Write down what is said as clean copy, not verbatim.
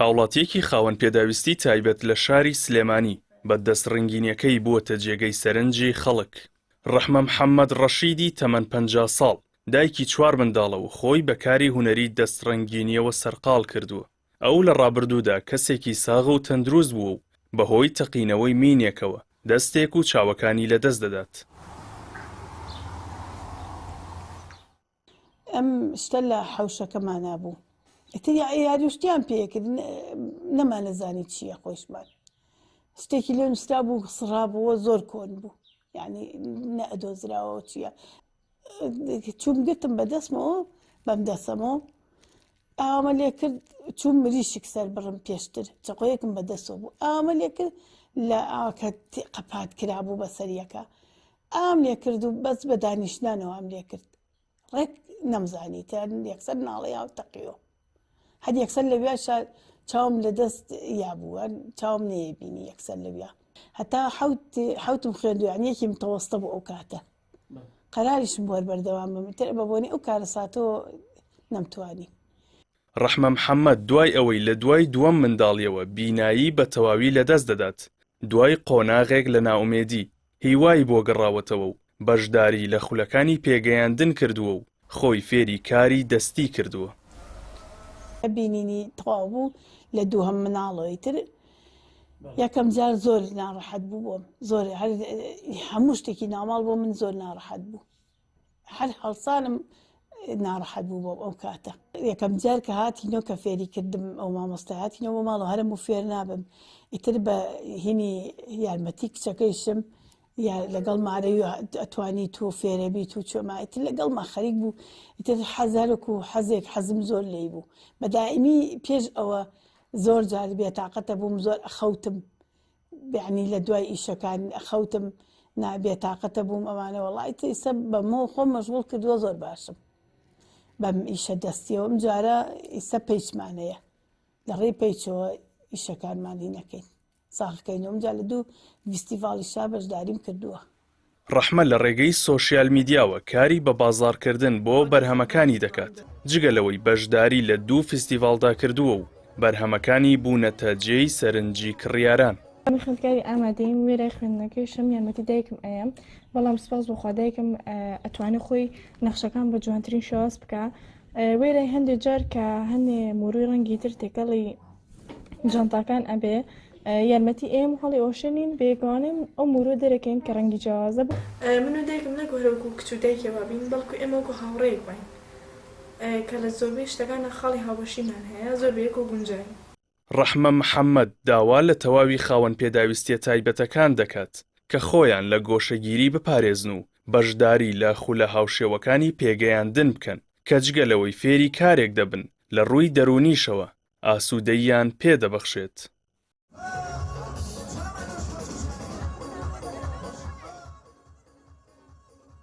هاوڵاتییەکی خاوەن پێداویستی تایبەت لە شاری سلێمانی بە دەستڕەنگینیەکەی بووەتە جێگەی سەرنجی خەڵک. ڕەحمە محەمەد ڕەشیدی تەمەن 50 ساڵ، دایکی چوار منداڵە و خۆی بە کاری هونەری دەستڕەنگینیەوە سەرقاڵ کردووە. ئەو لە ڕابردوودا کەسێکی ساغ و تەندروست بووە و بەهۆی تەقینەوەی مینێکەوە دەستێک و چاوەکانی لەدەست دەدات. ئەم شتە لە حەوشەکەمانا بوو ئیتر یاری و شتیان پێکرد نەمانەزانی چییە خۆشمان شتێکی لێ نووسرا بوو سڕا بووە زۆر کۆن بوو یعنی نەئەدۆزراوە چییە چوم گرتم بە دەستمەوە بەم دەسەمەوە ئاوامە لێ کرد چوم مریشک سەر بڕم پێشتر چەقۆیەکم بە دەستەوە بوو ئاوامە لێ کرد لە ئاوکە قەپات کرابوو بەسەریەکە ئام لێ کرد و بەس بە دانیشتنانەوە ئام لێ کرد ڕێک نەمزانی تا یەکسەر ناڵەی هاو تەقیەوە هەر یەکسەر لەویا چاوم لە دەست یابوو چاوم نەیبینی یەکسەر لەویا هەتا حوت حوتم خوێندو یعنی یەکی متەوەستە بوو ئەو کاتە قەراریشم بووە بەردەوام بم تر بە بۆنی ئەو کارەساتەوە نەمتوانی. ڕەحمە محەمەد دوای ئەوەی لە دوای دووەم منداڵیەوە بینایی بە تەواوی لەدەست دەدات، دوای قۆناغێک لە نائومێدی، هیوای بۆ گەڕاوەتەوە و بەشداری لە خولەکانی پێگەیاندن کردووە و خۆی فێری کاری دەستی کردووە. بینینی تەواو بوو لە دووهەم مناڵەوە ئیتر یەکەم جار زۆر ناڕەحەت بوو بۆم زۆر هەر هەموو شتێکی ناماڵ بۆ من زۆر ناڕەحەت بوو هەر هەڵسانم ناڕەحەت بوو بۆ ئەو کاتە یەکەم جار کە هاتینەوە کە فێری کردم ئەو مامۆستا هاتینەوە بۆ ماڵەوە هەرم و فێر نابم ئیتر بە هینی یارمەتی کچەکەیشم یا لەگەڵ مارەی ئەتوانی تۆ فێرەبی تو چۆما ئیتر لەگەڵ ما خەریک بوو ئیتر حەزارێک و حەزێک حەزم زۆر لێی بوو بە دائمی پێش ئەوە زۆر جار بێتاقەتە بووم زۆر ئەخەوتم یعنی لە دوای ئیشەکان ئەخەوتم نا بێتاقەتە بووم ئەمانە وەڵا ئیتر ئیسە بەمەوە خۆم مەشغوڵ کردووە زۆر باشم بەم ئیشە دەستیەوە ئەم جارە ئیسە پەیچمانەیە لە ڕێی پەیچەوە ئیشەکانمان هینەکەین ساغکەینەوە ئەمجا لە دوو ڤیستیڤاڵی شا بەشداریم کردووە. ڕەحمە لە ڕێگەی سۆشیال میدیاوە کاری بە بازاڕکردن بۆ بەرهەمەکانی دەکات، جگە لەوەی بەشداری لە دوو فیستیڤاڵدا کردووە و بەرهەمەکانی بوونەتە جێی سەرنجی کڕیاران. من خوێندکاری ئامادەییم وێرای خوێندنەکەیشم یارمەتی دایکم ئەیەم بەڵام سوپاس بۆ خوا دایکم ئەتوانێ خۆی نەخشەکان بە جوانترین شێواز بکا وێرای هەندێ جار کە هەندێ موروی ڕەنگی تر تێکەڵی جانتاکان ئەبێ یارمەتی ئێم هەڵی ئۆشێنین بەیەکەوانێ ئەو مورۆ دەرەکەین کە ڕەنگی جیاوازە. من و دایکم نەک هەر وەکو کچ و دایکێ وابین بەڵکو ئێمە وەکو هاوڕێیەک واین کە لە زۆربەی شتەکانا خاڵی هاوبەشیمان هەیە زۆر بەیەکەوە گونجاوین. ڕەحمە محەمەد داوا لە تەواوی خاوەن پێداویستیە تایبەتەکان دەکات کە خۆیان لە گۆشەگیری بپارێزن و بەشداری لە خولە هاوشێوەکانی پێگەیاندن بکەن کە جگە لەوەی فێری کارێک دەبن لە ڕووی دەروونیشەوە ئاسوودەییان پێ دەبەخشێت.